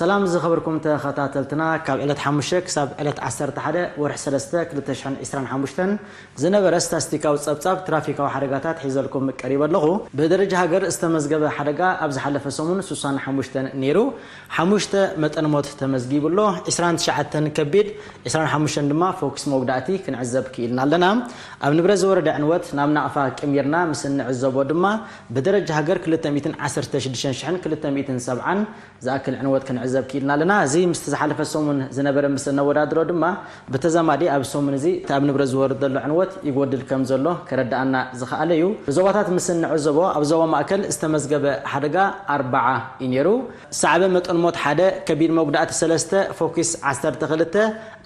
ሰላም ዝኸበርኩም ተኸታተልትና፣ ካብ ዕለት ሓሙሽተ ክሳብ ዕለት ዓሰርተ ሓደ ወርሒ ሰለስተ ክልተ ሽሕን ዕስራን ሓሙሽተን ዝነበረ ስታስቲካዊ ጸብጻብ ትራፊካዊ ሓደጋታት ሒዘልኩም ቀሪበ ኣለኹ። ብደረጃ ሃገር ዝተመዝገበ ሓደጋ ኣብ ዝሓለፈ ሰሙን ስሳን ሓሙሽተን ነይሩ። ሓሙሽተ መጠን ሞት ተመዝጊቡ ኣሎ። ዕስራን ትሽዓተን ከቢድ፣ ዕስራን ሓሙሽተን ድማ ፎክስ መጉዳእቲ ክንዕዘብ ክኢልና ኣለና። ኣብ ንብረት ዝወረደ ዕንወት ናብ ናቕፋ ቀሚርና ምስ እንዕዘቦ ድማ ብደረጃ ሃገር ክልተ ሚእትን ዓሰርተ ሽዱሽተ ሽሕን ክልተ ሚእትን ሰብዓን ዝኣክል ዕንወት ክንዕዘብ ክኢልና ኣለና። እዚ ምስቲ ዝሓለፈ ሰሙን ዝነበረ ምስ እነወዳድሮ ድማ ብተዛማዲ ኣብ ሰሙን እዚ እቲ ኣብ ንብረት ዝወርድ ዘሎ ዕንወት ይጎድል ከም ዘሎ ከረድኣና ዝኸኣለ እዩ። ብዞባታት ምስ እንዕዘቦ ኣብ ዞባ ማእከል ዝተመዝገበ ሓደጋ ኣርባዓ እዩ ነይሩ። ሳዕበ መጠን ሞት ሓደ፣ ከቢድ መጉዳእቲ ሰለስተ፣ ፎኪስ ዓሰርተ ክልተ፣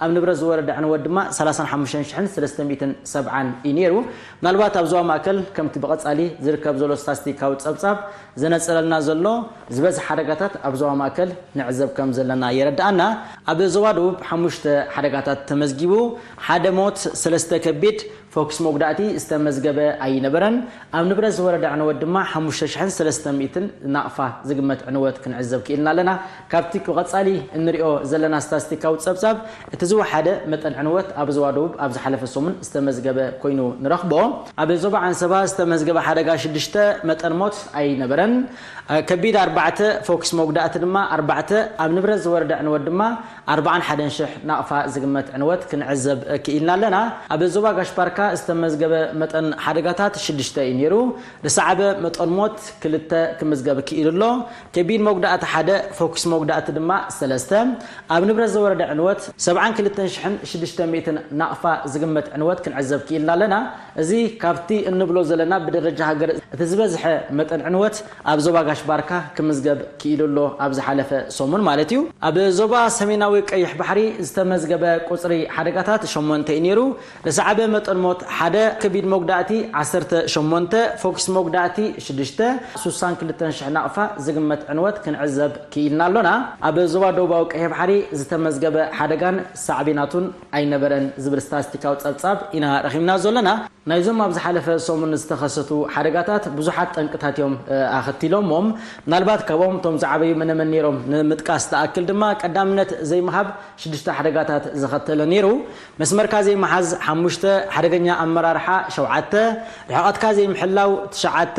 ኣብ ንብረት ዝወረደ ዕንወት ድማ ሰላሳን ሓሙሽተን ሽሕን ሰለስተ ሚእትን ሰብዓን እዩ ነይሩ። ምናልባት ኣብ ዞባ ማእከል ከምቲ ብቐጻሊ ዝርከብ ዘሎ ስታስቲካዊ ጸብጻብ ዘነጽረልና ዘሎ ዝበዝሐ ሓደጋታት ኣብ ዞባ ማእከል ንዕዘብ ከም ዘለና የረድኣና። ኣብ ዞባ ደቡብ ሓሙሽተ ሓደጋታት ተመዝጊቡ፣ ሓደ ሞት፣ ሰለስተ ከቢድ፣ ፎክስ መጉዳእቲ ዝተመዝገበ ኣይነበረን። ኣብ ንብረት ዝወረደ ዕንወት ድማ ሓሙሽተ ሽሕን ሰለስተ ሚእትን ናቕፋ ዝግመት ዕንወት ክንዕዘብ ክኢልና ኣለና። ካብቲ ብቐጻሊ እንሪኦ ዘለና ስታስቲካዊ ጸብጻብ፣ እቲ ዝወሓደ መጠን ዕንወት ኣብ ዞባ ደቡብ ኣብ ዝሓለፈ ሰሙን ዝተመዝገበ ኮይኑ ንረኽቦ። ኣብ ዞባ ዓንሰባ ዝተመዝገበ ሓደጋ ሽዱሽተ፣ መጠን ሞት ኣይነበረን። ከቢድ ኣርባዕተ፣ ፎክስ መጉዳእቲ ድማ ኣርባዕተ፣ ኣብ ንብረት ዝወረደ ዕንወት ድማ ኣርባዓን ሓደን ሽሕ ናቕፋ ዝግመት ዕንወት ክንዕዘብ ክኢልና ኣለና። ኣብ ዞባ ጋሽ ባርካ ዝተመዝገበ መጠን ሓደጋታት ሽዱሽተ እዩ ነይሩ። ዝሰዓበ መጠን ሞት ክልተ ክምዝገብ ክኢሉ ኣሎ። ከቢድ መጉዳእቲ ሓደ፣ ፎክስ መጉዳእቲ ድማ ሰለስተ። ኣብ ንብረት ዝወረደ ዕንወት ሰብዓን ክልተን ሽሕን ሽዱሽተ ሚእትን ናቕፋ ዝግመት ዕንወት ክንዕዘብ ክኢልና ኣለና። እዚ ካብቲ እንብሎ ዘለና ብደረጃ ሃገር እቲ ዝበዝሐ መጠን ዕንወት ኣብ ዞባ ጋሽ ባርካ ክምዝገብ ክኢሉ ኣሎ፣ ኣብ ዝሓለፈ ሰሙን ማለት እዩ። ኣብ ዞባ ሰሜናዊ ቀይሕ ባሕሪ ዝተመዝገበ ቁጽሪ ሓደጋታት ሸሞንተ እዩ ነይሩ። ዝሰዓበ መጠን ሞት ሓደ፣ ከቢድ መጉዳእቲ ዓሰርተ ሸሞንተ፣ ፎክስ መጉዳእቲ ሽዱሽተ፣ ስሳን ክልተን ሽሕ ናቕፋ ዝግመት ዕንወት ክንዕዘብ ክኢልና ኣሎና። ኣብ ዞባ ደቡባዊ ቀይሕ ባሕሪ ዝተመዝገበ ሓደጋን ሳዕቤናቱን ኣይነበረን ዝብል ስታስቲካዊ ጸብጻብ ኢና ረኺብና ዘሎና። ናይዞም ኣብ ዝሓለፈ ሰሙን ዝተኸሰቱ ሓደጋታት ብዙሓት ጠንቅታት እዮም፣ እ፣ ኣኸቲሎሞም። ምናልባት ካብኦም እቶም ዝዓበዩ መነመን ነይሮም ንምጥቃስ ዝኣክል ድማ ቀዳምነት ዘይምሃብ ሽዱሽተ ሓደጋታት ዘኸተለ ነይሩ። መስመርካ ዘይምሓዝ ሓሙሽተ፣ ሓደገኛ ኣመራርሓ ሸውዓተ፣ ርሕቐትካ ዘይምሕላው ትሽዓተ፣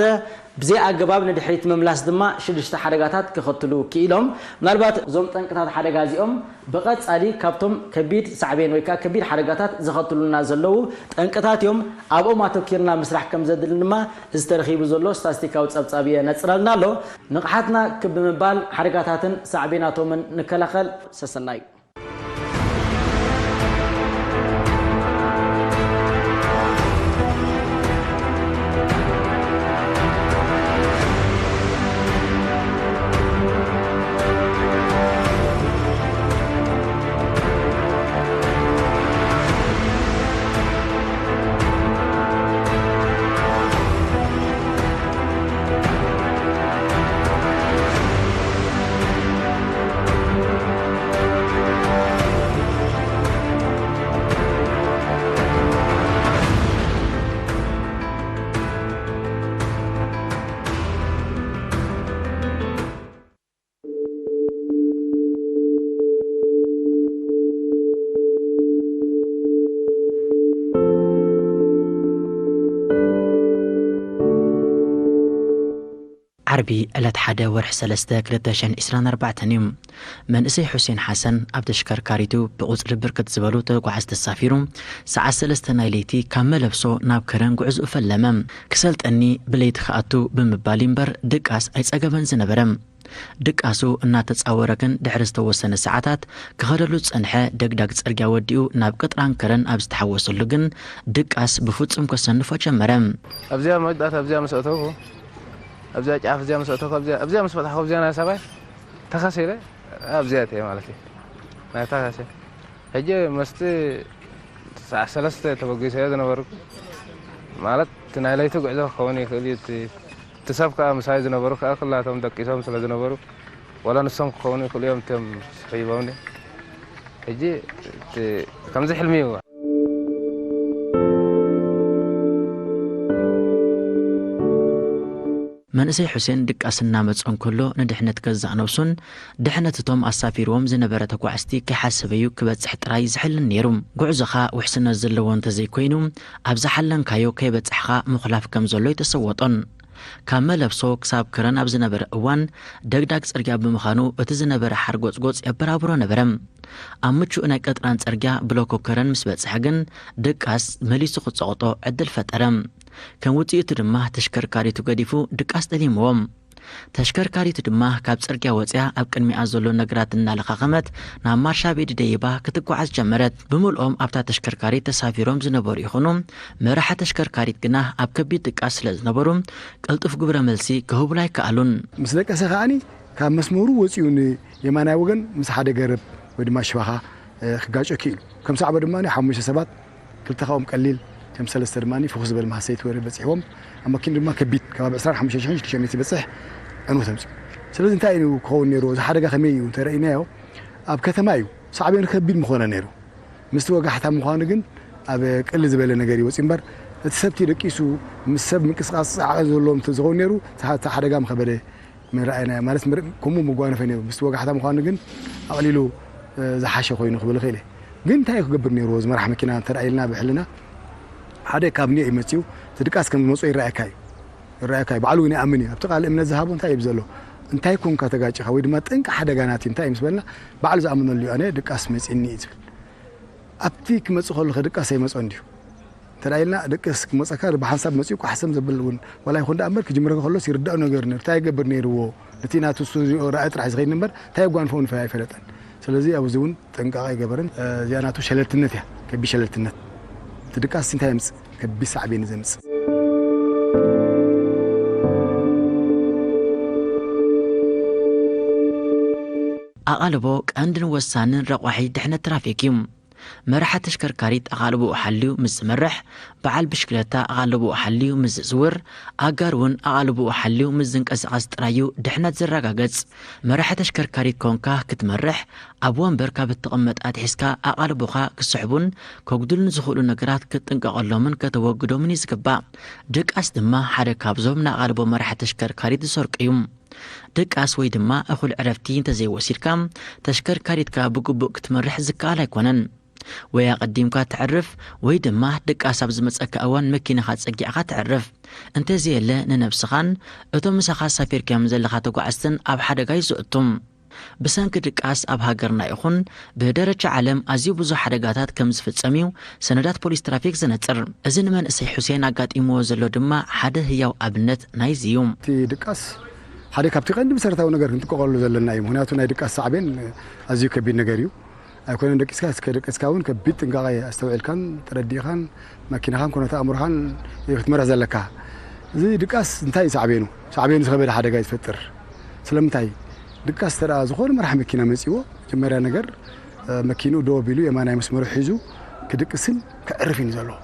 ብዘይ ኣገባብ ንድሕሪት ምምላስ ድማ ሽዱሽተ ሓደጋታት ከኸትሉ ክኢሎም። ምናልባት እዞም ጠንቅታት ሓደጋ እዚኦም ብቐጻሊ ካብቶም ከቢድ ሳዕቤን ወይ ከኣ ከቢድ ሓደጋታት ዘኸትሉና ዘለዉ ጠንቅታት እዮም። ኣብኦም ኣተኪርና ምስራሕ ከም ዘድልን ድማ እዚ ተረኺቡ ዘሎ ስታስቲካዊ ጸብጻብ የነጽረልና ኣሎ። ንቕሓትና ክብ ብምባል ሓደጋታትን ሳዕቤናቶምን ንከላኸል። ሰሰናዩ። ዓርቢ ዕለት ሓደ ወርሒ ሰለስተ ክልተ ሽሕን ዕስራን ኣርባዕተን እዩ። መንእሰይ ሑሴን ሓሰን ኣብ ተሽከርካሪቱ ብቑጽሪ ብርክት ዝበሉ ተጓዓዝቲ ተሳፊሩ ሰዓት ሰለስተ ናይ ለይቲ ካብ መለብሶ ናብ ከረን ጉዕዝኡ ፈለመ። ክሰልጠኒ ብለይቲ ክኣቱ ብምባል እምበር ድቃስ ኣይጸገበን ዝነበረ። ድቃሱ እናተጻወረ ግን ድሕሪ ዝተወሰነ ሰዓታት ክኸደሉ ዝጸንሐ ደግዳግ ጽርግያ ወዲኡ ናብ ቅጥራን ከረን ኣብ ዝተሓወሰሉ ግን ድቃስ ብፍጹም ከሰንፎ ጀመረ። ኣብዚኣ መወዳእታ ኣብዚኣ ምስ ኣተኹ ኣብዚኣ ጫፍ እዚኣ ምስ ኣተኹ ኣብዚኣ ኣብዚኣ ምስ በጻሕኩ ኣብዚኣ ናይ ሰባይ ተኸሲለ ኣብዚኣ እየ ማለት እዩ። ናይ ተኸሲ ሕጂ መስቲ ሰዓት ሰለስተ ተበጊሰዮ ዝነበርኩ ማለት እቲ ናይ ለይቲ ጉዕዞ ክኸውን ይኽእል እዩ። እቲ እቲ ሰብ ከኣ ምሳይ ዝነበሩ ከኣ ኩላቶም ደቂሶም ስለ ዝነበሩ ዋላ ንሶም ክኸውን ይኽእሉ እዮም እቶም ስሒቦምኒ። ሕጂ እቲ ከምዚ ሕልሚ እዩ። መንእሰይ ሑሴን ድቃስ እናመጾ እንከሎ ንድሕነት ገዛእ ነብሱን ድሕነት እቶም ኣሳፊርዎም ዝነበረ ተጓዓዝቲ ከይሓሰበዩ ክበጽሕ ጥራይ ዝሕልን ነይሩ። ጉዕዞኻ ውሕስነት ዘለዎ እንተዘይኮይኑ፣ ኣብ ዝሓለንካዮ ከይበጻሕኻ ምኹላፍ ከም ዘሎ ኣይተሰወጦን። ካብ መለብሶ ክሳብ ከረን ኣብ ዝነበረ እዋን ደግዳግ ጽርግያ ብምዃኑ፣ እቲ ዝነበረ ሓርጎጽጎጽ የበራብሮ ነበረ። ኣብ ምቹእ ናይ ቀጥራን ጽርግያ ብሎኮ ከረን ምስ በጽሐ ግን፣ ድቃስ መሊሱ ክጸቕጦ ዕድል ፈጠረ። ከም ውጽኢቱ ድማ ተሽከርካሪቱ ገዲፉ ድቃስ ጠሊምዎ። ተሽከርካሪቱ ድማ ካብ ጽርግያ ወጺኣ ኣብ ቅድሚኣ ዘሎ ነገራት እናለኻኸመት ናብ ማርሻ ቤት ደይባ ክትጓዓዝ ጀመረት። ብምልኦም ኣብታ ተሽከርካሪት ተሳፊሮም ዝነበሩ ይኹኑ መራሒ ተሽከርካሪት ግና ኣብ ከቢድ ድቃስ ስለ ዝነበሩ ቅልጡፍ ግብረ መልሲ ክህቡላ ኣይከኣሉን። ምስ ደቀሰ ከኣኒ ካብ መስመሩ ወጺኡ ንየማናይ ወገን ምስ ሓደ ገረብ ወይ ድማ ሽባኻ፣ እ፣ ክጋጮ ክኢሉ። ከም ሳዕቦ ድማ ሓሙሽተ ሰባት ክልተ ካብኦም ቀሊል፣ ከም ሰለስተ ድማ ፍኹስ ዝበለ መሃሰይቲ ወረ በጺሕዎም። ኣብ መኪና ድማ ከቢድ፣ ከባቢ ዕስራን ሓሙሽተ ሽሕን ሽዱሽተ ሚእቲ ዝበጽሕ ዕንወት ኣምጺኡ። ስለዚ እንታይ እዩ ክኸውን ነይርዎ? እዚ ሓደጋ ከመይ እዩ እንተረኢናዮ፣ ኣብ ከተማ እዩ፣ ሳዕቤኑ ከቢድ ምኾነ ነይሩ። ምስቲ ወጋሕታ ምዃኑ ግን ኣብ ቅልል ዝበለ ነገር ይወጽእ እምበር፣ እቲ ሰብቲ ደቂሱ ምስ ሰብ ምንቅስቓስ ጻዕቂ ዘለዎም እንተዝኸውን ነይሩ፣ እቲ ሓ-፣ እቲ ሓደጋ ምኸበደ ምረኣይናዮ። ማለት ምር-፣ ከምኡ ምጓነፈ ነይሩ። ምስቲ ወጋሕታ ምዃኑ ግን ኣቕሊሉ፣ እ፣ ዝሓሸ ኮይኑ ክብል እኽእል እየ። ግን እንታይ እዩ ክገብር ነይርዎ? እዚ መራሕ መኪና እንተ ደኣ ኢልና ብሕልና ሓደ ካብ ኒዮ እዩ መጺኡ፣ እቲ ድቃስ ከም ዝመጾ ይረኣየካ እዩ። ይረኣየካ እዩ። ባዕሉ እውን ይኣምን እዩ። ኣብቲ ቃል እምነት ዝሃቦ እንታይ እዩ ዘሎ? እንታይ ኮንካ ተጋጭኻ ወይ ድማ ጠንቂ ሓደጋ ናትዩ እንታይ እዩ ምስ በልና፣ ባዕሉ ዝኣምነሉ እዩ። ኣነ ድቃስ መጺእኒ እዩ ዝብል። ኣብቲ ክመጽእ ከሎ ከ ድቃስ ኣይመጾን ድዩ? እንተ ደኣ ኢልና ድቃስ ክመጸካ ብሓንሳብ መጺኡ ቋሕሰም ዘብል እውን ዋላ ይኹን ደኣ እምበር ክጅምረካ ከሎስ ይርዳእ ነገር ነይሩ። እንታይ ይገብር ነይርዎ? ነቲ ናቱ እሱ ዝሪኦ ራእይ ጥራሕ ዝኸይድ እምበር እንታይ የጓንፎ ንፈ-፣ ኣይፈለጠን። ስለዚ ኣብዚ እውን ጥንቃቐ ኣይገበረን። እ፣ እዚኣ ናቱ ሸለልትነት እያ፣ ከቢድ ሸለልትነት። እቲ ድቃስ እንታይ የምጽእ? ከቢድ ሳዕቤን ዘምጽእ። ኣቓልቦ ቀንድን ወሳንን ረቋሒ ድሕነት ትራፊክ እዩ። መራሒ ተሽከርካሪት ኣቓልቦኡ ሓልዩ ምስ ዝመርሕ፣ በዓል ብሽክለታ ኣቓልቦኡ ሓልዩ ምስ ዝዝውር፣ ኣጋር እውን ኣቓልቦኡ ሓልዩ ምስ ዝንቀሳቐስ ጥራይ እዩ ድሕነት ዝረጋገጽ። መራሒ ተሽከርካሪት ኮንካ ክትመርሕ፣ ኣብ ወንበር ካብ እትቕመጥ ኣትሒዝካ ኣቓልቦኻ ክስሕቡን ከጉድሉን ዝኽእሉ ነገራት ክትጥንቀቐሎምን ከተወግዶምን እዩ ዝግባእ። ድቃስ ድማ ሓደ ካብዞም ንኣቓልቦ መራሒ ተሽከርካሪት ዝሰርቁ እዩ። ድቃስ ወይ ድማ እኹል ዕረፍቲ እንተዘይወሲድካ፣ ተሽከርካሪትካ ብግቡእ ክትመርሕ ዝከኣል ኣይኮነን። ወይ ኣቐዲምካ ተዕርፍ፣ ወይ ድማ ድቃስ ኣብ ዝመጸካ እዋን መኪናኻ ጸጊዕኻ ተዕርፍ። እንተዘየለ ንነብስኻን እቶም ምሳኻ ኣሳፊርካዮም ዘለኻ ተጓዓዝትን ኣብ ሓደጋ እዩ ዘእቱ። ብሰንኪ ድቃስ ኣብ ሃገርና ይኹን ብደረጃ ዓለም ኣዝዩ ብዙሕ ሓደጋታት ከም ዝፍጸም እዩ ሰነዳት ፖሊስ ትራፊክ ዘነጽር። እዚ ንመንእሰይ ሑሴን ኣጋጢምዎ ዘሎ ድማ ሓደ ህያው ኣብነት ናይዚ እዩ። እቲ ድቃስ ሓደ ካብቲ ቀንዲ መሰረታዊ ነገር ክንጥቀቐሉ ዘለና እዩ። ምኽንያቱ ናይ ድቃስ ሳዕቤን ኣዝዩ ከቢድ ነገር እዩ። ኣይኮነን ደቂስካ፣ እስከ ደቂስካ እውን ከቢድ ጥንቃቐ ኣስተውዒልካን ተረዲእኻን መኪናኻን ኩነተ ኣእምሮኻን እዩ ክትመርሕ ዘለካ። እዚ ድቃስ እንታይ እዩ ሳዕቤኑ? ሳዕቤኑ ዝኸበደ ሓደጋ እዩ ዝፈጥር። ስለምንታይ? ድቃስ እንተ ደኣ ዝኾነ መራሒ መኪና መጺዎ፣ መጀመርያ ነገር፣ እ፣ መኪንኡ ደው ኣቢሉ የማናይ መስመሩ ሒዙ ክድቅስን ከዕርፍን እዩ ዘለዎ።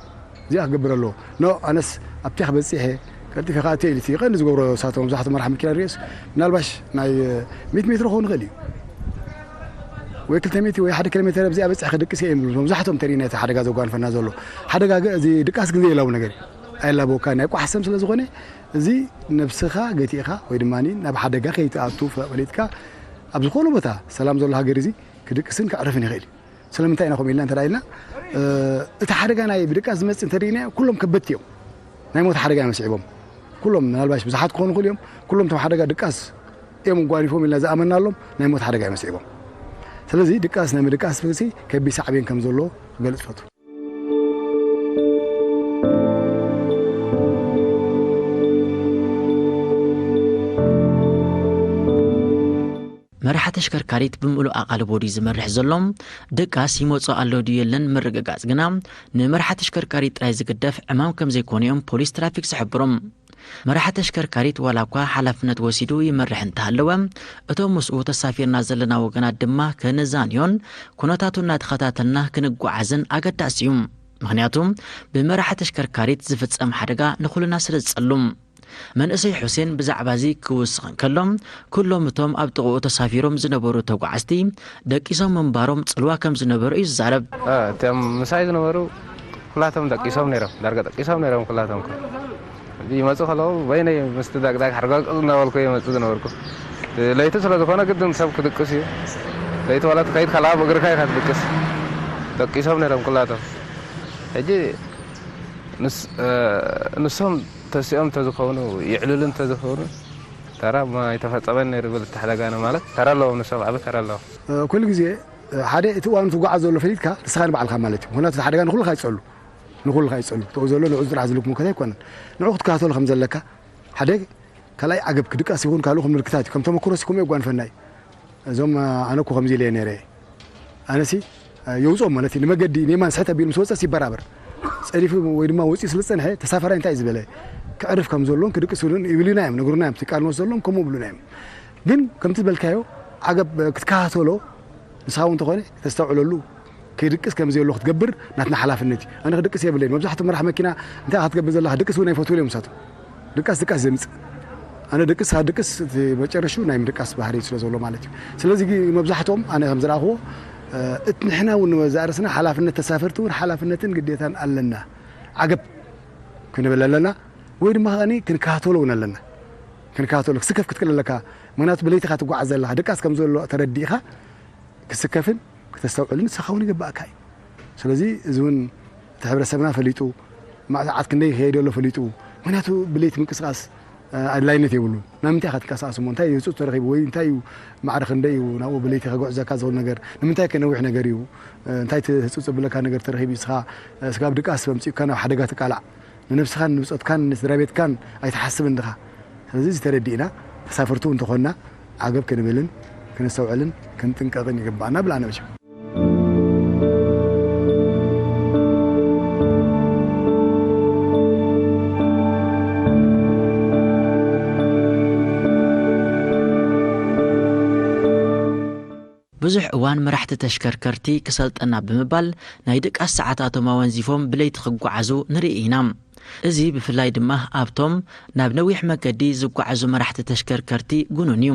እዚኣ ክገብር ኣለዎ። ኖ፣ ኣነስ ኣብቲ ክበጽሕ እየ፣ ቀልጢፈ ክኣቱ እየ ኢሉ እቲ ቀንዲ ዝገብሮ ሳቶም መብዛሕትኦም መራሒ መኪና ንሪኦስ፣ ምናልባሽ ናይ፣ እ፣ ሚእቲ ሜትሮ ክኸውን ይኽእል እዩ። ወይ ክልተ ሚእቲ ወይ ሓደ ኪሎ ሜተር ኣብዚኣ በጺሐ ክድቅስ እየ ይብሉ። መብዛሕትኦም ተሪእና እቲ ሓደጋ ዘጓንፈና ዘሎ። ሓደጋ ገ-፣ እዚ ድቃስ ግን ዘየላቡ ነገር እዩ። ኣየላበወካ፣ ናይ ቋሕሰም ስለ ዝኾነ፣ እዚ ነብስኻ ገቲእኻ ወይ ድማ ናብ ሓደጋ ከይትኣቱ ፈሊጥካ፣ ኣብ ዝኾነ ቦታ ሰላም ዘሎ ሃገር እዚ ክድቅስን ከዕርፍን ይኽእል እዩ። ስለምንታይ ኢና ከምኡ ኢልና እንተ ደኣ ኢልና፣ እ፣ እቲ ሓደጋ ናይ ብድቃስ ዝመጽእ እንተ ደኣ ኢልና፣ ኩሎም ከበድቲ እዮም። ናይ ሞት ሓደጋ እዮም ኣስዒቦም። ኩሎም ምናልባሽ ብዙሓት ክኾኑ ይኽእሉ እዮም። ኩሎም እቶም ሓደጋ ድቃስ እዮም ጓኒፎም ኢልና ዝኣመናሎም ናይ ሞት ሓደጋ እዮም ኣስዒቦም። ስለዚ ድቃስ ናይ ምድቃስ ፍግሲ ከቢድ ሳዕቤን ከም ዘለዎ ክገልጽ ፈቱ። መራሒ ተሽከርካሪት ብምሉእ ኣቓልቦ ድዩ ዝመርሕ ዘሎ? ድቃስ ይመጾ ኣሎ ድዩ የለን ምርግጋጽ ግና ንመራሒ ተሽከርካሪት ጥራይ ዝግደፍ ዕማም ከም ዘይኮነ እዮም ፖሊስ ትራፊክ ዝሕብሩ። መራሒ ተሽከርካሪት ዋላ እኳ ሓላፍነት ወሲዱ ይመርሕ እንተሃለወ፣ እቶም ምስኡ ተሳፊርና ዘለና ወገናት ድማ ከነዛንዮን ኩነታቱ እናተኸታተልና ክንጓዓዝን ኣገዳሲ እዩ። ምኽንያቱ ብመራሒ ተሽከርካሪት ዝፍጸም ሓደጋ ንኹልና ስለ ዝጸሉ። መንእሰይ ሑሴን ብዛዕባ እዚ ክውስኽ እንከሎ፣ ኩሎም እቶም ኣብ ጥቕኡ ተሳፊሮም ዝነበሩ ተጓዓዝቲ ደቂሶም ምንባሮም ጽልዋ ከም ዝነበሮ እዩ ዝዛረብ። እ፣ እቶም ምሳይ ዝነበሩ ኩላቶም ደቂሶም ነይሮም፣ ዳርጋ ደቂሶም ነይሮም ኩላቶም እኮ። ይመጹ ከለዉ በይነይ ምስቲ ዳግዳግ ሓርጋግ እናበልኩ ይመጹ ዝነበርኩ። ለይቲ ስለ ዝኾነ ግድን ሰብ ክድቅስ እዩ። ለይቲ ዋላ ትኸይድ ከለኻ ብእግርካ ኢኻ ትድቅስ። ደቂሶም ነይሮም ኩላቶም። ሕጂ ንስ-፣ እ፣ ንሶም ተሲኦም እንተዝኾኑ፣ ይዕልሉ እንተዝኾኑ፣ ተራ ኣይተፈጸመን ነይሩ ብል እቲ ሓደጋና ማለት ተራ ኣለዎም፣ ንሶም ዓቢ ተራ ኣለዎም። እ፣ ኩሉ ግዜ፣ እ፣ ሓደ እቲ እዋኑ ትጓዓዝ ዘሎ ፈሊጥካ ንስኻ ንባዕልኻ ማለት እዩ። ምኽንያቱ እቲ ሓደጋ ንኹልኻ ይጸሉ። ንኹልኻ ይጸሉ። ተው ዘሎ ንዑ ጥራሕ ዝልክ ሙከት ኣይኮነን። ንዑ ክትከታተሎ ከም ዘለካ ሓደ ካልኣይ ዓገብ ክድቃስ ይኹን ካልኡ ምልክታት እዩ። ከም ተመክሮ ሲ ከምኡ የጓንፈና እዩ። እዞም፣ እ፣ ኣነ እኮ ከምዚ ኢለ እየ ነይረ። ኣነሲ፣ እ፣ የውፅኦም ማለት እዩ። ንመገዲ ንየማን ስሕት ኣቢሉ ምስ ወፀስ ይበራበር። ፀዲፉ ወይ ድማ ወፂኡ ስለ ዝፀንሐ ተሳፈራይ እንታይ እዩ ዝበለ? ክዕርፍ ከም ዘሎን ክድቅስ እውን ይብሉና እዮም፣ ነግሩና እዮም። እቲ ቃል ንወስድ ዘሎም ከምኡ ይብሉና እዮም። ግን ከምቲ ዝበልካዮ ዓገብ ክትከታተሎ ንስኻ እውን እንተኾነ ተስተውዕለሉ። ከይድቅስ ከም ዘየሎ ክትገብር ናትና ሓላፍነት እዩ። ኣነ ክድቅስ የብለይን። መብዛሕትኡ መራሕ መኪና እንታይ ኢኻ ክትገብር ዘለኻ? ድቅስ እውን ኣይፈትዉን እዮም ንሳቶም። ድቃስ ድቃስ ዘምጽእ። ኣነ ድቅስ፣ ድቅስ እቲ መጨረሽኡ ናይ ምድቃስ ባህሪ ስለ ዘሎ ማለት እዩ። ስለዚ ግ-፣ መብዛሕትኦም ኣነ ከም ዝረኣኽዎ፣ እ፣ እቲ ንሕና እውን ዝኣረስና ሓላፍነት ተሳፈርቲ እውን ሓላፍነትን ግዴታን ኣለና። ዓገብ ክንብል ኣለና ወይ ድማ ከኣኒ ክንከታተሎ እውን ኣለና። ክንከታተሎ ክስከፍ ክትክእል ኣለካ። ምኽንያቱ ብለይቲ ኢኻ ትጓዓዝ ዘለኻ። ድቃስ ከም ዘሎ ተረዲእኻ ክስከፍን ክተስተውዕልን ንስኻ እውን ይግባእካ እዩ። ስለዚ እዚ እውን እቲ ሕብረተሰብና ፈሊጡ፣ ማዕ ሰዓት ክንደይ ይኸይድ ኣሎ ፈሊጡ። ምኽንያቱ ብለይቲ ምንቅስቓስ፣ እ፣ ኣድላይነት የብሉን። ናብ ምንታይ ኢኻ ትንቀሳቐስ እሞ? እንታይ እዩ ህጹጽ ተረኺቡ ወይ እንታይ እዩ ማዕረ ክንደይ እዩ ናብኡ ብለይቲ ከጉዕዘካ ዝኽእል ነገር? ንምንታይ ከ ነዊሕ ነገር እዩ? እ፣ እንታይ እቲ ህጹጽ ዘብለካ ነገር ተረኺቡ እዩ? ንስኻ፣ እ፣ ስጋብ ድቃስ ኣምጺኡካ ናብ ሓደጋ ትቃላዕ። ንነብስኻን ንብጾትካን ንስድራ ቤትካን ኣይትሓስብን ድኻ? ስለዚ እዚ ተረዲእና ተሳፈርቲ እውን እንተኾንና ዓገብ ክንብልን ክነስተውዕልን ክንጥንቀቕን ይግባእና ብላና መቸም። ብዙሕ እዋን መራሕቲ ተሽከርከርቲ ክሰልጠና ብምባል ናይ ድቃስ ሰዓታቶም ኣወንዚፎም ብለይቲ ክጓዓዙ ንርኢ ኢና። እዚ ብፍላይ ድማ ኣብቶም ናብ ነዊሕ መገዲ ዝጓዓዙ መራሕቲ ተሽከርከርቲ ግኑን እዩ።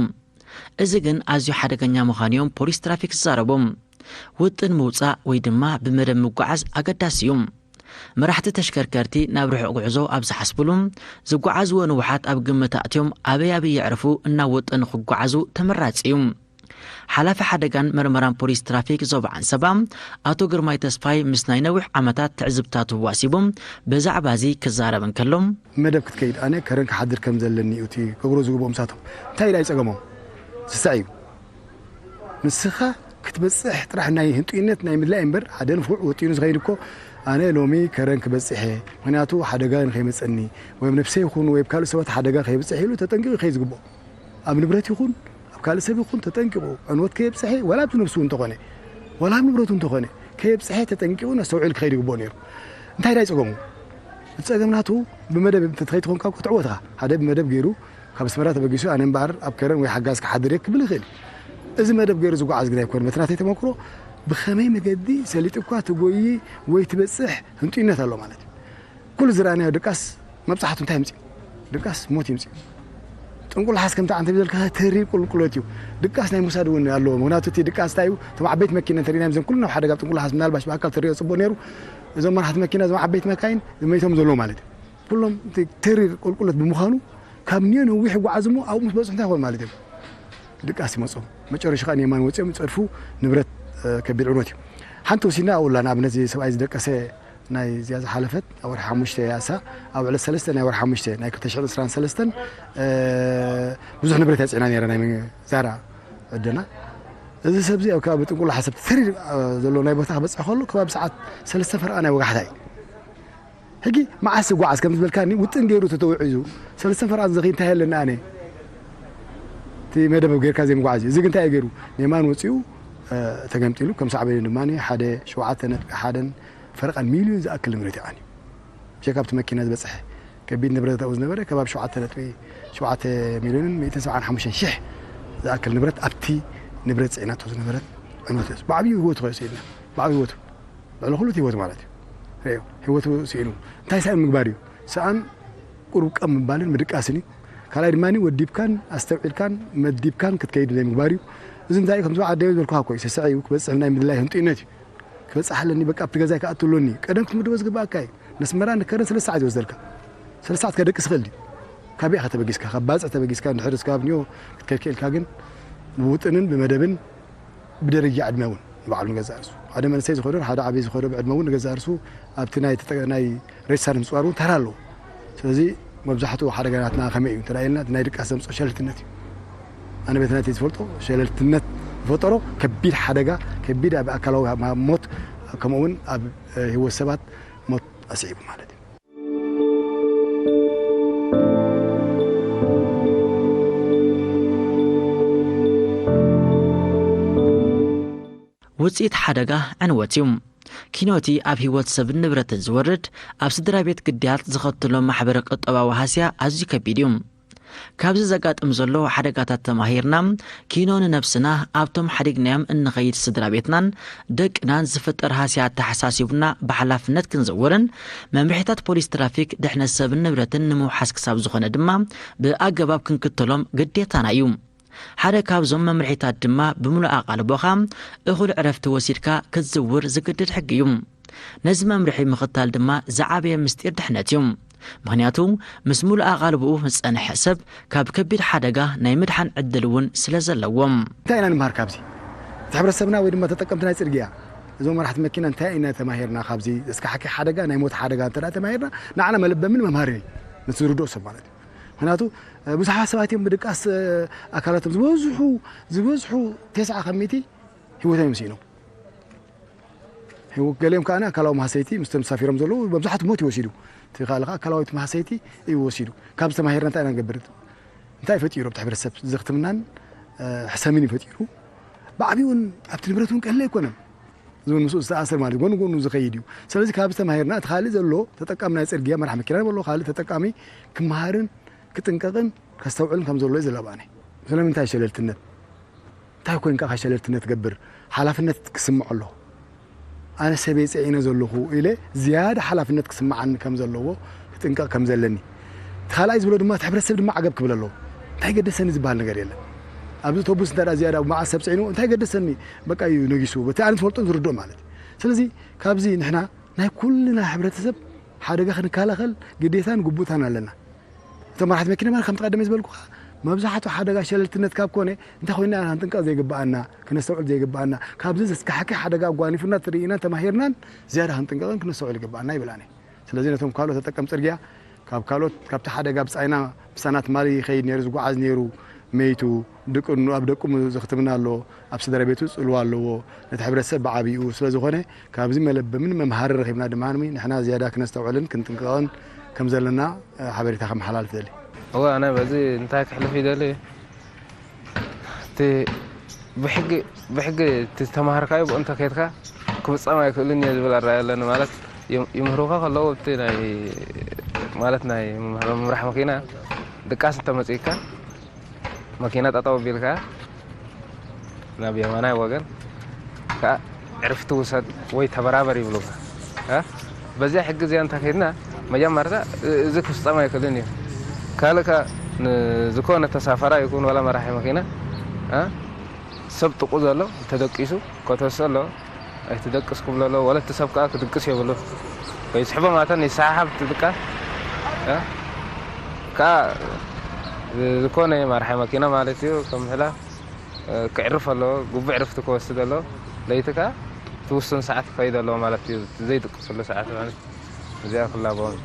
እዚ ግን ኣዝዩ ሓደገኛ ምዃኑ እዮም ፖሊስ ትራፊክ ዝዛረቡ። ውጥን ምውጻእ ወይ ድማ ብመደብ ምጓዓዝ ኣገዳሲ እዩ። መራሕቲ ተሽከርከርቲ ናብ ርሑቕ ጉዕዞ ኣብ ዝሓስብሉ፣ ዝጓዓዝዎ ንውሓት ኣብ ግምት ኣእትዮም ኣበይ ኣበይ የዕርፉ እናወጠኑ ክጓዓዙ ተመራጺ እዩ። ሓላፊ ሓደጋን መርመራን ፖሊስ ትራፊክ ዞባ ዓንሰባ ኣቶ ግርማይ ተስፋይ ምስ ናይ ነዊሕ ዓመታት ትዕዝብታቱ ዋሲቡ ብዛዕባ እዚ ክዛረብ እንከሎ፣ መደብ ክትከይድ ኣነ ከረን ክሓድር ከም ዘለኒ እዩ እቲ ክገብሮ ዝግብኦም ንሳቶም። እንታይ ኢላ እዩ ጸገሞም? ስሳዕ እዩ። ንስኻ ክትበጽሕ ጥራሕ ናይ ህንጡይነት ናይ ምድላይ እምበር፣ ሓደ ንፉዕ ወጢኑ ዝኸይድ እኮ፣ ኣነ ሎሚ ከረን ክበጽሕ እየ፣ ምኽንያቱ ሓደጋ ንኸይመጸኒ፣ ወይ ኣብ ነብሰይ ይኹን ወይ ኣብ ካልእ ሰባት ሓደጋ ከየብጽሕ ኢሉ ተጠንቂቑ ይኸይድ ዝግብኦ። ኣብ ንብረት ይኹን ኣብ ካልእ ሰብ ይኹን ተጠንቂቑ፣ ዕንወት ከየብጽሐ፣ ዋላ ኣብቲ ነብሱ እውን እንተኾነ፣ ዋላ ኣብ ንብረቱ እንተኾነ፣ ከየብጽሐ ተጠንቂቑ ነስተውዒሉ ክኸይድ ይግብኦ ነይሩ። እንታይ ዳይ ጸገሙ? እቲ ጸገም ናቱ ብመደብ እንተትኸይድ ኮንካ እኮ ትዕወት ኢኻ። ሓደ ብመደብ ገይሩ ካብ ኣስመራ ተበጊሱ ኣነ እምበኣር ኣብ ከረን ወይ ሓጋዝ ክሓድር እየ ክብል ይኽእል እዩ። እዚ መደብ ገይሩ ዝጓዓዝ ግን ኣይኮነን። በቲ ናተይ ተመክሮ ብኸመይ መገዲ ሰሊጡ እኳ ትጎዪ ወይ ትበጽሕ ህንጡይነት ኣሎ ማለት እዩ። ኩሉ ዝረኣናዮ ድቃስ መብጻሕቱ እንታይ የምጽእ? ድቃስ ሞት የምጽእ። ጥንቁልሓስ ከምቲ ዓንተ ብዘልካ ተሪር ቁልቁለት እዩ። ድቃስ ናይ ምውሳድ እውን ኣለዎ። ምኽንያቱ እቲ ድቃስ እንታይ እዩ? እቶም ዓበይቲ መኪና እንተሪእናዮም እዞም ኩሉ ናብ ሓደጋ ኣብ ጥንቁልሓስ ምናልባሽ ብኣካል ተሪኦ ጽቡቕ ነይሩ። እዞም መራሕቲ መኪና እዞም ዓበይቲ መካይን መይቶም ዘለዉ ማለት እዩ። ኩሎም እቲ ተሪር ቁልቁለት ብምዃኑ ካብ ኒዮ ነዊሕ ይጓዓዙ እሞ ኣብኡ ምስ በጽሑ እንታይ ይኾን ማለት እዩ? ድቃስ ይመጾም። መጨረሻ ከኣ ንየማን ወጺኦም ይጸድፉ፣ ንብረት፣ እ፣ ከቢድ ዕንወት እዩ። ሓንቲ ወሲድና ኣብኡ ኣላ፣ ንኣብነት እዚ ሰብኣይ ዝደቀሰ ናይ እዚኣ ዝሓለፈት ኣብ ወርሒ ሓሙሽተ እያ እሳ፣ ኣብ ዕለት ሰለስተ ናይ ወርሒ ሓሙሽተ ናይ ክልተ ሽሕን ዕስራን ሰለስተን፣ እ፣ ብዙሕ ንብረት እያ ጽዒና ነይራ ናይ መ-፣ ዛራ ዕደና። እዚ ሰብ እዚ ኣብ ከባቢ ጥንቁሎ ሓሰብ ተሪር፣ እ፣ ዘሎ ናይ ቦታ ክበጽሕ ከሎ ከባቢ ሰዓት ሰለስተ ፈረቓ ናይ ወጋሕታ እዩ። ሕጂ መዓስ ይጓዓዝ ከም ዝበልካኒ ውጥን ገይሩ ተተውዒዙ ሰለስተ ፈረቓ ዘኺ እንታይ ኣለኒ ኣነ? እቲ መደብ ጌርካ ዘይምጓዓዝ እዩ። እዚ ግን እንታይ እዩ ገይሩ? ንየማን ወጺኡ፣ እ፣ ተገምጢሉ ከም ሳዕቤኑ ድማ ሓደ ሸውዓተ ነጥቢ ሓደን ፈረቓን ሚልዮን ዝኣክል ንብረት እዩ ዓንዩ። ብጀካ ኣብቲ መኪና ዝበጽሐ ከቢድ ንብረት ኣብኡ ዝነበረ ከባቢ ሸውዓተ ነጥቢ ሸውዓተ ሚልዮንን ሚእትን ሰብዓን ሓሙሽተን ሽሕ ዝኣክል ንብረት ኣብቲ ንብረት ጽዒናቶ ዝነበረት ዕንወት እዩ። ብዓብዩ ህይወቱ ከዩ ስኢንና። ብዓብዩ ህይወቱ። ልዕሊ ኩሉ እቲ ህይወቱ ማለት እዩ። ርእዮ፣ ህይወቱ ስኢኑ። እንታይ ሳእን ምግባር እዩ? ሰኣን ቁሩብ ቀም ምባልን ምድቃስን እዩ። ካልኣይ ድማ ወዲብካን ኣስተውዒልካን መዲብካን ክትከይድ ናይ ምግባር እዩ። እዚ እንታይ እዩ? ከምዚ ዓደ ዝበልኩኻ እኮ እዩ። ሰስዐ እዩ። ክበጽሕ ናይ ምድላይ ህንጡይነት እዩ። ክበጽሕ ኣለኒ፣ በቃ ኣብቲ ገዛይ ክኣቱ ኣሎኒ። ቀደም ክትምድቦ ዝግባኣካ እዩ። ነስመራ ንከረን ሰለስተ ሰዓት ይወስደልካ። ሰለስተ ሰዓት ከደቅስ ይኽእል ድዩ? ካበይ ኢኻ ተበጊስካ? ካብ ባጽዕ ተበጊስካ እንድሕር እስካብ ኒዮ ክትከድ ክኢልካ ግን ብውጥንን ብመደብን ብደረጃ ዕድመ እውን ንባዕሉ ንገዛእ ርእሱ። ሓደ መንእሰይ ዝኸዶ፣ ሓደ ዓብዪ ዝኸዶ ብዕድመ እውን ንገዛእ ርእሱ ኣብቲ ናይ ተጠ-፣ ናይ ሬሳ ንምጽዋር እውን ተራ ኣለዎ። ስለዚ መብዛሕትኡ ሓደጋ ናትና ከመይ እዩ እንተ ኢልና፣ እቲ ናይ ድቃስ ዘምጽኦ ሸለልትነት እዩ። ኣነ ቤት ናተይ ዝፈልጦ ሸለልትነት ዝፈጠሮ ከቢድ ሓደጋ፣ ከቢድ ኣብ ኣካላዊ ሞት፣ ከምኡ እውን ኣብ ህይወት ሰባት ሞት ኣስዒቡ ማለት እዩ። ውፅኢት ሓደጋ ዕንወት እዩ። ኪኖቲ ኣብ ህይወት ሰብን ንብረትን ዝወርድ፣ ኣብ ስድራ ቤት ግዳያት ዝኸትሎ ማሕበረ ቁጠባዊ ሃስያ ኣዝዩ ከቢድ እዩ። ካብዚ ዘጋጥም ዘሎ ሓደጋታት ተማሂርና፣ ኪኖ ንነብስና፣ ኣብቶም ሓዲግናዮም እንኸይድ ስድራ ቤትናን ደቅናን ዝፍጠር ሃስያ ኣተሓሳሲቡና ብሓላፍነት ክንዘውርን፣ መምርሒታት ፖሊስ ትራፊክ ድሕነት ሰብን ንብረትን ንምውሓስ ክሳብ ዝኾነ ድማ ብኣገባብ ክንክተሎም ግዴታና እዩ። ሓደ ካብዞም መምርሒታት ድማ ብምሉእ ኣቓልቦኻ እኹል ዕረፍቲ ወሲድካ ክትዝውር ዝግድድ ሕጊ እዩ። ነዚ መምርሒ ምኽታል ድማ ዝዓበየ ምስጢር ድሕነት እዩ። ምኽንያቱ ምስ ሙሉእ ኣቓልቦኡ ዝጸንሐ ሰብ ካብ ከቢድ ሓደጋ ናይ ምድሓን ዕድል እውን ስለ ዘለዎ። እንታይ ኢና ንምሃር ካብዚ? እቲ ሕብረተሰብና ወይ ድማ ተጠቀምቲ ናይ ጽርግያ፣ እዞም መራሕቲ መኪና እንታይ ኢና ተማሂርና ካብዚ? ዘስካሕክሕ ሓደጋ፣ ናይ ሞት ሓደጋ እንተ ደኣ ተማሂርና ንዓና መለበምን መምሃርን እዩ፣ ነቲ ዝርድኦ ሰብ ማለት እዩ። ምኽንያቱ ብዙሓት ሰባት እዮም ብድቃስ ኣካላቶም ዝበዝሑ ዝበዝሑ ተስዓ ካብ ሚእቲ ህይወቶም እዮም ስኢኖም። ገሊኦም ከዓ ኣካላዊ ማህሰይቲ ምስቶም ተሳፊሮም ዘለዉ መብዛሕቱ ሞት ይወሲዱ። እቲ ካልእ ከዓ ኣካላዊት ማህሰይቲ እዩ ወሲዱ። ካብ ዝተማሂርና እንታይ ኢና ንገብር? እንታይ ፈጢሩ ኣብቲ ሕብረተሰብ? ዘኽትምናን ሕሰምን እዩ ፈጢሩ። ብዓብኡ እውን ኣብቲ ንብረት እውን ቀሊል ኣይኮነን። እዚ እውን ምስኡ ዝተኣሰር ማለት እዩ። ጎኑ ጎኑ ዝኸይድ እዩ። ስለዚ ካብ ዝተማሂርና እቲ ካልእ ዘሎ ተጠቃሚ ናይ ፅርግያ መራሕ መኪና በሎ ካልእ ተጠቃሚ ክመሃርን ክጥንቀቕን ከስተውዕልን ከም ዘሎ እዩ ዘለባኒ። ስለምንታይ ሸለልትነት? እንታይ ኮይንካ ኢኻ ሸለልትነት ትገብር? ሓላፍነት ክስምዖ ኣለዎ። ኣነ ሰበይ ጸዒነ ዘለኹ ኢለ ዝያዳ ሓላፍነት ክስምዓኒ ከም ዘለዎ ክጥንቀቕ ከም ዘለኒ። እቲ ካልኣይ ዝብሎ ድማ እቲ ሕብረተሰብ ድማ ዓገብ ክብል ኣለዎ። እንታይ ገደሰኒ ዝበሃል ነገር የለን። ኣብዚ ኣውቶቡስ እንተ ደኣ ዝያዳ መዓት ሰብ ጽዒኑ እንታይ ገደሰኒ በቃ እዩ ነጊሱ። በቲ ኣነ ዝፈልጦን ዝርድኦ ማለት እዩ። ስለዚ ካብዚ ንሕና ናይ ኩልና ሕብረተሰብ ሓደጋ ክንከላኸል ግዴታን ግቡእታን ኣለና። እቶም መራሕቲ መኪና ማለት ከምቲ ቀደመ ዝበልኩኻ መብዛሕትኡ ሓደጋ ሸለልትነት ካብ ኮነ እንታይ ኮይና ኢና ክንጥንቀቕ ዘይግብኣና፣ ክነስተውዕል ዘይግብኣና፣ ካብዚ ዘስካሕክሕ ሓደጋ ኣጓኒፉና ተርእይናን ተማሂርናን ዝያዳ ክንጥንቀቕን ክነስተውዕል ይግብኣና ይብል ኣነ። ስለዚ ነቶም ካልኦት ተጠቀም ጽርግያ ካብ ካልኦት ካብቲ ሓደጋ ብጻይና ምሳና ትማሊ ይኸይድ ነይሩ ዝጓዓዝ ነይሩ መይቱ ድቅኑ ኣብ ደቁ ዘኽትምና ኣሎ ኣብ ስድራ ቤቱ ጽልዋ ኣለዎ ነቲ ሕብረተሰብ ብዓቢኡ ስለ ዝኾነ ካብዚ መለበምን መምሃሪ ረኺብና ድማ ንሕና ዝያዳ ክነስተውዕልን ክንጥንቀቕን ከም ዘለና ሓበሬታ ከመሓላልፍ ደሊ። እወ ኣነ በዚ እንታይ ክሕልፍ ይደሊ እቲ ብሕጊ ብሕጊ እቲ ዝተማሃርካዮ ብኡ እንተከይድካ ክፍጸም ኣይክእልን እየ ዝብል ኣረኣያ ኣለኒ ማለት ይምህሩካ ከለዉ ኣብቲ ናይ ማለት ናይ ምምራሕ መኪና ድቃስ እንተመጺእካ መኪና ጠጠው ኣቢልካ ናብ የማናይ ወገን ከዓ ዕርፍቲ ውሰድ ወይ ተበራበር ይብሉካ። በዚያ ሕጊ እዚኣ እንተ ከድና መጀመርታ እዚ ክፍፀም ኣይክእልን እዩ። ካልእ ከዓ ዝኾነ ተሳፈራ ይኩን ዋላ መራሒ መኪና ሰብ ጥቁ ዘሎ ተደቂሱ ከተወስኦ ኣለዎ። ኣይትደቅስ ክብሎ ኣለዎ። ወለቲ ሰብ ከዓ ክድቅስ የብሉን። ወይ ስሕቦ ማተን ይሰሓሓብ ትድቃስ ከዓ ዝኾነ መራሒ መኪና ማለት እዩ ከም ምሕላፍ ክዕርፍ ኣለዎ። ግቡእ ዕርፍቲ ክወስድ ኣለዎ። ለይቲ ከዓ ትውሱን ሰዓት ክኸይድ ኣለዎ ማለት እዩ። ዘይድቅስሉ ሰዓት ማለት እዚኣ ክላበዎም